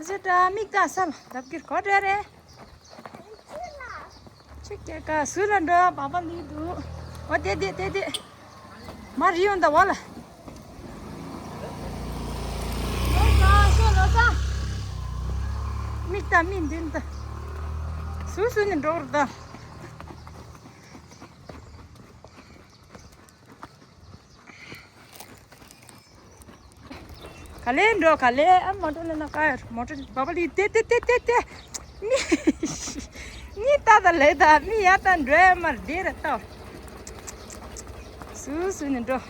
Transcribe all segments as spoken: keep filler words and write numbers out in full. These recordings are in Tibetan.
ཟེར་འདྲ་མིག་ལྟ་ས་ལ་ལྡབ་ཀྱིར་གོ་འདྲ་རེད། ཆུ་སྐྱེལ་ཀ་ཟུར་ལ་འགྲོ་བ་པ་ལུས་འདུག་འོ་དེ་དེ་དེ་དེ། མ་རི་ཡོང་ད་བ་ལ། ལོ་ཙཱ་ཤོ་ལོ་ཙཱ། མིག་ལྟ་མིག་མདུན་ལྟ། ཟུར་ཟུར་ནས་འགྲོ་རུ་ལྟ། ག་ལེ་འགྲོ་ག་ལེ། ཨ་མོ་ཊ་ལ་ན་ཀ་ཡར་མོ་ཊ་བ་བ་ལི་ཏེ་ཏེ་ཏེ་ཏེ་ཏེ། མི་མི་ལྟ་ད་ལེ་ད་མི་ཡ་ད་འགྲོ་ཡ་མར་བདེ་ར་ལྟ། སུ་སུ་ནི་འགྲོ།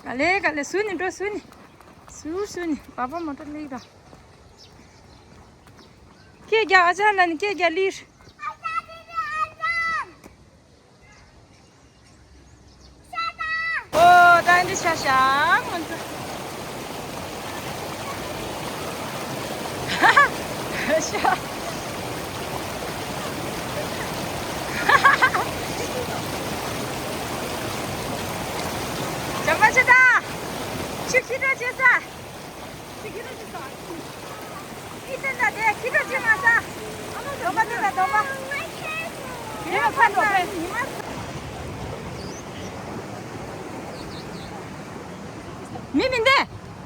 ག་ལེ་ག་ལེ་སུ་ནི་འགྲོ་སུ་ནི། སུ་སུ་ནི་བ་བ་མོ་ཊ་ལི་ད། ཁྱེད་རྒྱ་ཨ་ཅག་ན་ནི་ཁྱེད་རྒྱ་ལིར། ཨོ། ད་འདི་ཤ་ཤ་ང་ཚོ། ཤ། ཇམ་པ་ཆེ་ད། ཆུ་ཁྱི་འདྲ་བྱེད་ས། ཁྱི་ཁྱི་རོ་ཅི་ས། ཁྱི་སེམས་ད་དེ་ཁྱི་རོ་ཅི་མ་ས། ཨ་མ་དོ་པ་དེ་ད་དོ་པ། དེ་ལ་ཕར་འགྲོ་ཕེ། མི་མི་འདི།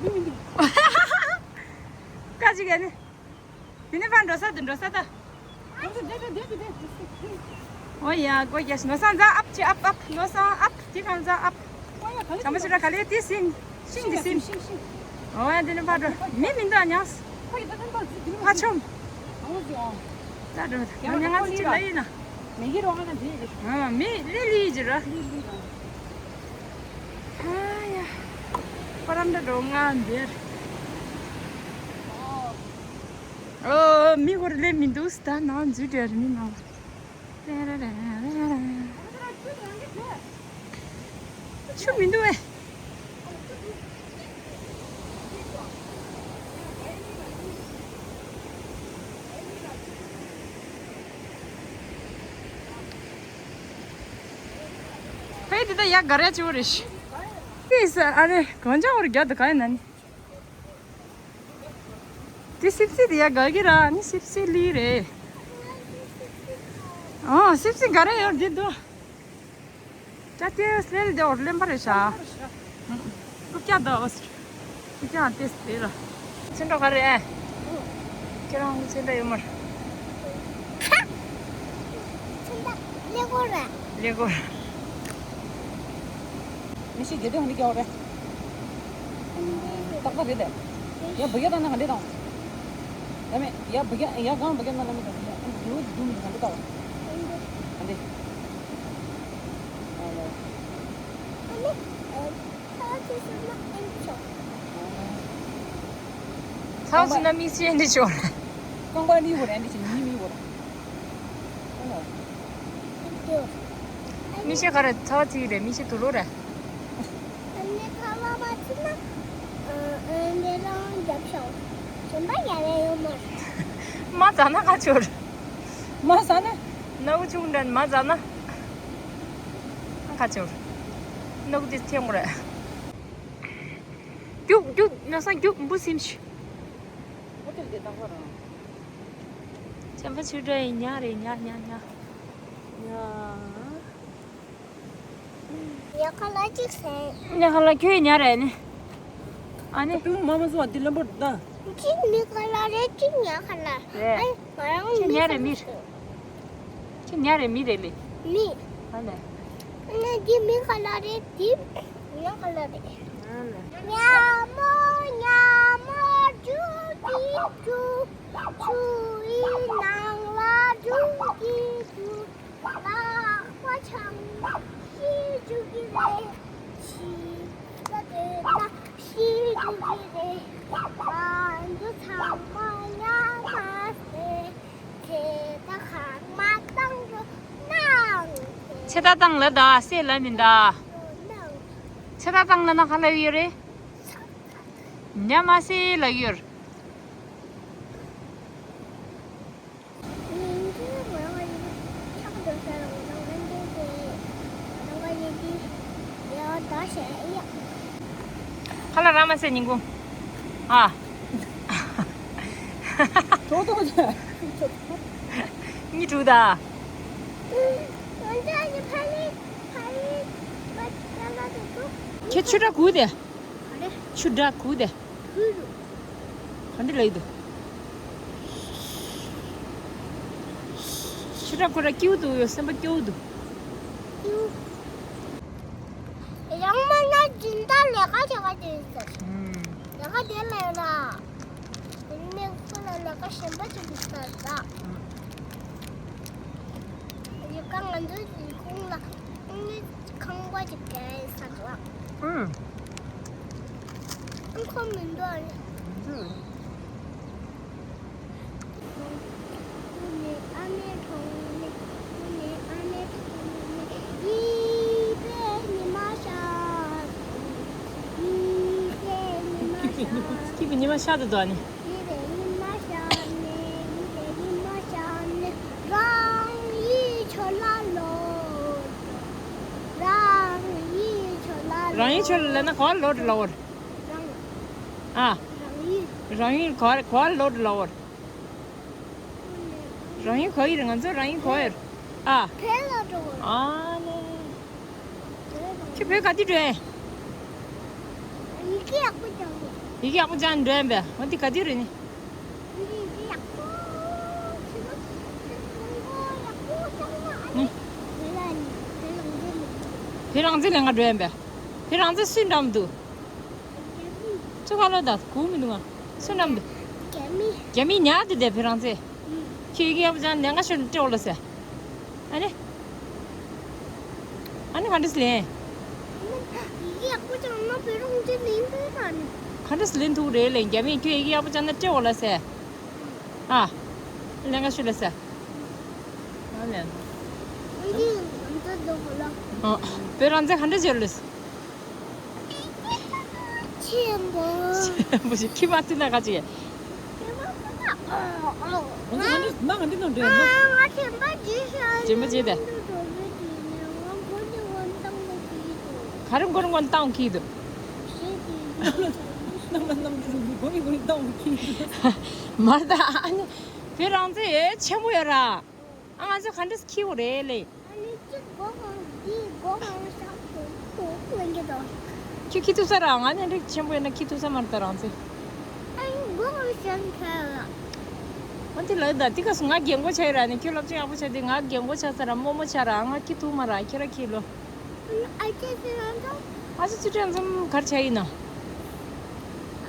མི་མི་འདི། ཀ་ཅི་ག་ནི། དེ་ནི་ཕར་འགྲོ་ས་དེ་འགྲོ་ས་ད། འོ་ཡ་གོ་རྒྱ་ཞིག་ནོ་སང་ཛ་ཨབ་ཅི་ཨབ་ཨབ་ནོ་སང་ཨབ་དེ་གང་ཛ་ཨབ། ཇམ་པ་ཆེ་ད་ག་ལེ་དེ་སིན་ཤིང་གི་སིན། འོ་ཡ་དེ་ནི་ཕར་འགྲོ་མི་མི་འདུག་ཉག་ཕ་ཆོམ། ད་འགྲོ་ད་ཉག་ང་ཚོ་ཅི་ལ་ཡིན་ན། མི་གི་རོ་ང་ན་དེ་གི། མི་ལི་ལི་ཅི་ར། ཨ་ཡ། པ་རམ་ད་འགྲོ་ང་འདིར། ཨོ། མི་ཧོར་ལེ་མི་འདུག་སི་ད་ནང་འཛུལ་འདྲ་རེ་མི་ནང་། ཆུ་མི་འདུག་ཨེ། ཧེ་དེ་ད་ཡ་ག་རེ་ཅིག་རེད་ཤི། ཨེ་ས་ཨ་རེ་གང་ཅག་བར་རྒྱ་དུ་ག་ཡ་ན་ནི། དེ་སིབ་སི་དེ་ཡ་ག་གི་ར་ནི་སིབ་སི་ལི་རེད། ཨོ་སིབ་སི་ག་རེ་ཡོད་དེ་དུ། ཅ་ཏེ་སེལ་དེ་འོར་ལེན་པ་རེད་ཤག་ཀུ་ཀྱ་དོ། ཀུ་ཀྱ་ཏེ་སེ་ར། ཚེ་འདྲ་ག་རེད། ཁྱེད་རང་ཚེ་འདྲ་ཡོད་མར། ཚེ་འདྲ་ལེ་གོ་ར། ལེ་གོ་ར། མི་ཤི་དེ་དོན་ནི་ཀྱ་འོ་རེད། ཏག་ཏག་རེད་དེ། ཡ་བུ་ག་ད་ན་ག་འདྲེ་དང་། ཡ་མེ་ཡ་བུ་ག་ཡ་གང་བུ་ག་ན་ན་མེ་དང་ཡ་འདུ་འདུ་མི་ག་འདྲེ་དང་། ག་འདྲེ། ཚ་བ་ཆེ་ན་མིག་ཆེན་འདི་ཆོག་རྐང་པ་ནི་བོ་རེད་འདི་ཆེ་ནི་མི་བོ་རེད། མིག་ཤེལ་ག་རེ་ཚ་བ་ཚིག་རེད། མིག་ཤེལ་དུ་ལོ་རེད། ཨ་ནི་ཁ་ལག་མ་ཚིག་ན། ཨ་ནི་རང་རྒྱབ་ཤོག་གཞན་པ་ཡ་རེ་ཡོད་མ་རེད། མ་ཟ་ན་ཁ་ཆོར། མ་ཟ་ན། སྣ་བུ་ཆུང་འདྲ་མ་ཟ་ན། ཁ་ཆོར། སྣ་བུ་དེ་ཐེངས་མོ་རེད། རྒྱུག་རྒྱུག་ན་ས་རྒྱུག་འབུ་སིམ་ཤི། ཧོ་ཏེལ་དེ་དང་པོ་རང་། ཅམ་པ་ཆུ་འདྲ་ཡིན་ཉག་རེད་ཉག་ཉག་ཉག་ཉག་ཉག་ཁ་ལ་གཅིག་ཟེར། ཉག་ཁ་ལ་ཁྱོད་ཉག་རེད་ནི། ཨ་ནི། དུང་མ་མ་སོ་བ་འདི་ལམ་བར་ད། གཅིག་མི་ཁ་ལ་རེད་གཅིག་ཉག་ཁ་ལ། རེད། ཨ་ང་རང་ཁྱོད་མི་ཉག་རེད་མི་ཁ་ལ། ཁྱོད་ཉག་རེད་མི་རེད་ལེ། མི། ཨ་ནི། ཨ་ནི་འདི་མི་ཁ་ལ་རེད་འདི་ཉག་ཁ་ལ་རེད། ཨ་ནི། ཉ་མོ་ཉ་མོ་ཅུ་ཅི་ཅུ། ཆུ་ཡི་ནང་ལ་འགྲོ་གི་འདུག་ལག་པ་འཆང་ན་ཤི་འགྲོ་གི་རེད། ཤི་ས་དེ་ན་ཤི་འགྲོ་གི་རེད། ང་ཚོ་ཚང་མ་ཉལ་མ་སེ། ཚེ་ད་ཁང་མ་བཏང་རོགས་གནང་། ཚེ་ད་བཏང་ལ་ད་སེ་ལ་ནི་ད། ཚེ་ད་བཏང་ལ་ན་ག་ལ་ཡོད་རེད། ཉལ་མ་སེ་ལ་ཡོད། ཁ་ལག་རག་མ་སོང་ཉིན་གུང་། ཨ། གྲོགས་གྲོགས་ཀྱི། གཉིད་དྲུག་ད། ཁྱེད་ཆུ་སྒྲ་གུག་དེ། ཆུ་སྒྲ་གུག་དེ། ག་འདྲ་ལབ་ཡི་འདུག་ཆུ་སྒྲ་གུག་ར་སྐྱིད་པོ་འདུག་ཡོད་སེམས་པ་སྐྱིད་པོ་འདུག་ཡང་མིན་ན་སྦྱིན་བདག་ལས་ཀ་བྱེད་ག་དེ་ཡིན་ཟེར། ལས་ཀ་དེ་ལས་ལ། དེ་ནས་ཁོ་ལ་ལས་ཀ་གཞན་པ་ཞིག་ཡོད་ས་རེད། ཡོད་ཀ་ང་ཚོའི་ལས་ཁུངས་ལ་ཁང་པ་ཞིག་བརྒྱབ་ཡོད་ས་རེད། ཨང་། ཁོ་མི་འདུག་ཨ་ནི། སྐྱིད་པའི་ཉི་མ་ཤར་དུ་འདུག་ཨ་ནི། རང་ཡུལ་ཕྱོགས་ལ་ལོག་ན་ག་པར་ལོག་འགྲོ་ལབ་པ་རེད། ཨ། རང་ཡུལ་ག་པར་ག་པར་ལོག་འགྲོ་ལབ་པ་རེད། རང་ཡུལ་ག་ཡིན་རེད། ང་ཚོ་རང་ཡུལ་ག་ཡིན་རེད། ཨ། བོད་ལ་འགྲོ་དགོས། ཨ་ནི། ཁྱོད་བོད་ག་དུས་འགྲོ་ཡིན། ཡི་གེ་ཡག་པོ་སྦྱངས་ནས། ཡི་གེ་ཡག་པོ་སྦྱངས་ནས་འགྲོ་ཡིན་པས། འོ་དེ་ག་དུས་རེད་ནི། ཡི་གེ་ཡག་པོ་བྱས་ན་ཁྱོད་ཚོ་ཡག་པོ་སྦྱངས་ན་ཨ་ནི། ཨུ། བོད་ལ་ནི་བོད་རང་བཙན་ལ། བོད་རང་བཙན་ལེན་ག་འགྲོ་ཡིན་པས། བོད་རང་བཙན་སུས་འདྲ་མི་འདུག་ཚོ་ཁ་ལོ་ད་གུ་མི་འདུག་ང་། སུ་ནམ་དུ། རྒྱ་མི། རྒྱ་མི་ཉག་དེ་དེ་བོད་རང་བཙན། ཁྱོད་ཡི་གེ་ཡག་པོ་སྦྱངས་ནས་ལས་ཀ་ཤོར་ནས་སྤྲད་འོ་ལ་ཟེར། ཨ་ནི། ཨ་ནི་ག་འདྲས་ལེན། ཡི་གེ་ཡག་པོ་སྦྱངས་ན་བོད་རང་བཙན་ལེན་ཐུབ་ཨ་ནི། ག་འདྲས་ལེན་ཐུབ་རེད་ལེ། རྒྱ་མིས་ཁྱོད་ཡི་གེ་ཡག་པོ་སྦྱངས་ན་སྤྲད་འོ་ལ་ཟེར། ཨ། ལས་ཀ་ཤོར་ལ་ཟེར། ཨ་ལེན། འདི་ང་ཚོ་འདི་གོ་ལ། ཨ། བོད་རང་བཙན་ག་འདྲས་ཤོར་ལ་ཟེར། ཆེན་པོ། ཆེན་པོ་ཞིག་ཁྱི་མ་བརྩིས་ན་ག་ཅིག་ང་ཚོ་ང་འདི་ང་འདི་ནང་འདྲེན་ནོ། ང་ཆེན་པོ་བརྗེད་ཤག་ཆེན་པོ་བརྗེད་དེ། ང་མགོ་ནས་མགོ་བཏང་གི་འདུག་ག་རེ་མགོ་ནས་མགོ་བཏང་གི་འདུག་ཞེས་དེ། ནམ་ལ་ནམ་གྱི་རུ་མགོ་ནས་མགོ་ནས་བཏང་གི་འདུག་མ་ད་ཨ་ནི་བོད་རང་བཙན་ཡེ་ཆེན་པོ་ཡོད་ར། ཨ་ང་ཚོ་ག་འདྲས་ཁྱི་བོ་རེད་ལེ། ཨ་ནི་གཅིག་སྒོ་གང་འདི་སྒོ་གང་ཤག་ཏུ་ཏུ་ལེན་གྱི་འདུག་ཁྱི་ཁྱི་ཐུག་ས་ར་ང་ནི་འདྲ་ཆེན་པོ་ཡིན་ན་ཁྱི་ཐུག་ས་མ་རེད་ད་རང་ཚེ། ཨ་ནི་སྒོ་གང་ཤག་ཁ་ལ། ཨ་དེ་ལ་ད་དེ་ག་སུ་ང་རྒན་གོག་ཆགས་ཡིན་ར་ནི་ཁྱོད་སློབ་སྦྱོང་ཡག་པོ་བྱས་ཏེ་ང་རྒན་གོག་ཆགས་ས་ར་རྨོ་མོ་ཆགས་ར་ང་ཁྱི་ཐུག་མ་ར་ཁྱེད་ར་ཁྱི་ལོ། ཨ་ཅེ་ཚེ་རང་ཚོ། ཨ་ཅེ་ཚེ་རང་ཚོ་གར་བྱ་ཡིན་ནོ།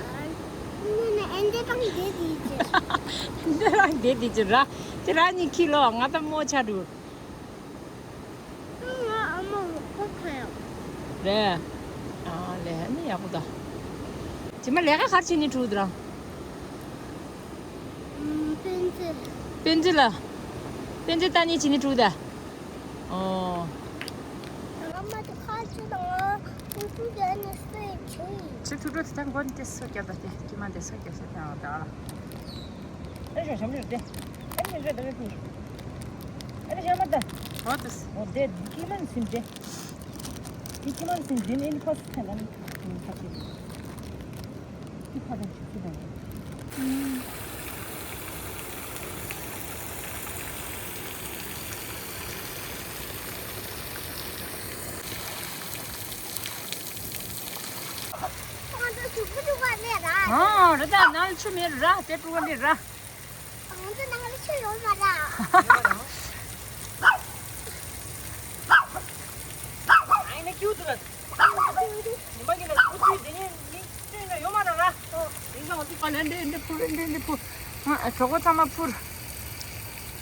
ཨ་ནི་ཨ་འདྲ་དང་བསྡད་དེ་ཅི། འདི་རང་བསྡད་དེ་ཅི་ར། དེ་ར་ནི་ཁྱི་ལོ་ང་ད་རྨོ་ཆགས་འགྲོ། ང་ཨ་མ་ལོག་པ་ཁ་ཡག་རེད། ཨ་ལས་ནི་ཡག་པོ་ད། ཇི་མ་ལས་ཀ་གར་བྱེད་ནི་འགྲོ་དེ་རང་། ཨུམ། པན་ཙེ། པན་ཙེ་ལ། པན་ཙེ་ལྟ་ནི་བྱེད་ནི་འགྲོ་ད། ཨོ། ཨ་མ་དེ་ཁ་ཅིག་དང་ང་ཁུ་ཁུ་དེ་ནི་སུ་ཡི་ཆུ་ཡི། ཆུ་ཐུག་འགྲོ་དེ་ད་མགོ་ནི་དེ་སོ་རྒྱབ་ད་དེ་ཀྱི་མ་དེ་སོ་རྒྱབ་སོ་དེ་ཨ་ད་ཨ་ལ། ཨ་ཞོ་ཞམ་ཞོ་དེ། ཨ་ཞོ་ཞོ་དེ་དེ། ཨ་ཞོ་མ་ད། ཨོ་དེ་སོ། ཨོ་དེ་ཀྱི་མ་ནི་སིན་དེ། ཀྱི་ཀྱི་མ་ནི་སིན་དེ་ནི་ཨེ་ནི་ཕ་སི་ཐན་ཨ་ནི་ཁ་ཅིག་ཁ་ཅིག་ཁ་ཅིག་ཁ་ཅིག་ཁ་ཅིག་ཨ་རེད་ད། ནང་ལ་ཆུ་མེད་ར། དེ་བྲུ་བ་ལི་ར། ང་ཚོ་ནང་ལ་ཆུ་ཡོད་མ་ར། ཨ་ནི་ཀྱུ་དུ་ར། ཉི་མ་གི་ལ་ཆུ་དེ་ནི་མི་སྟོན་ན་ཡོད་མ་ར་ར། ཨ་ལེ་འདི་འདི་འཕུར་འདི་འདི་འཕུར། ཨ་གྲོད་ཁོག་ཚང་མ་འཕུར།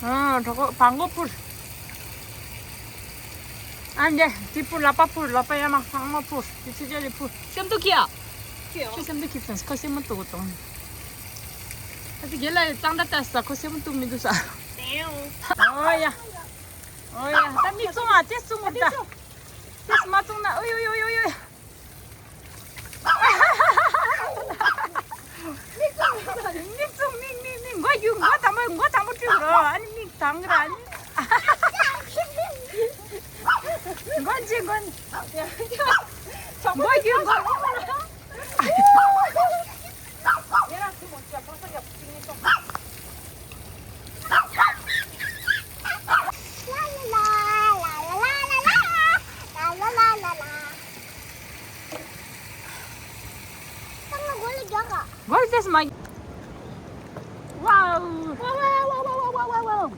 ཨ་གྲོད་ཁོག་བྲང་ཁོག་འཕུར། ཨ་འདི་འདི་འཕུར། ལག་པ་འཕུར། ལག་པ་ཡར་མར་ཚང་མ་འཕུར། འདི་ཚུར་ཅག་འདི་འཕུར། སེམས་སྡུག་གི་ཡ། ཁྱོད་སེམས་སྡུག་གི་སོང་། ཁོ་སེམས་མ་སྡུག་གོ་དང་། ཨ་ཙི་རྒན་ལགས་གཙང་སྦྲ་ལྟ་ས། ཁོ་སེམས་མ་སྡུག་མི་འདུག་ས། ཨོ་ཡ། ཨོ་ཡ། ད་མིག་བཙུམ་ཨ། དེ་བཙུམ་མོ་ད། དེ་མ་བཙུམ་ན། ཨོ་ཡོ་ཡོ་ཡོ་ཡོ། མིག་བཙུམ་མིག་མིག་མིག་མགོ་གཡུག་མགོ་དང་པོ་མགོ་དང་པོ་བཀྲུས་རོགས། ཨ་ནི་མིག་དང་ར་ཨ་ནི། མགོ་ཅི་མགོ་མགོ་གཡུག་མགོ། ཨ་ནི་མིག་དང་། What is this, my? Wow! Wow, wow, wow, wow, wow, wow, wow.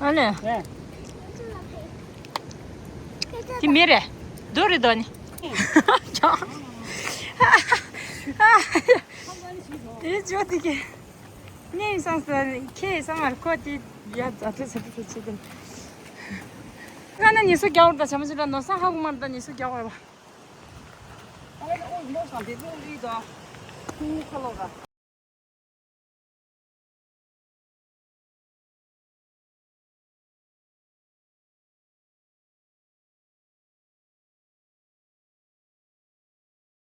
ཨ་ལེ། དེ་མི་རེད། རྡོ་རེད་རྡོ་ནི། དེ་ཇོ་དེ་གི། ངས་བསམ་སོང་། ཁྱེད་བསམ་མར་ཁོ་དེ་ཡ་ཛ་དྲི་ཟ་དྲི་ཟ་བྱེད་དེ། ང་ན་ཉེས་གསོག་རྒྱག་བར་ད་བྱ་མ་བྱེད་ལ་ནོར་ས་ཧ་གོ་མར་ད་ཉེས་གསོག་རྒྱག་བར་བ། ཨ་ལེ་ཨོ་ལོ་སང་དེ་ལོ་རི་ད། ཁུ་ཁ་ལོ་ག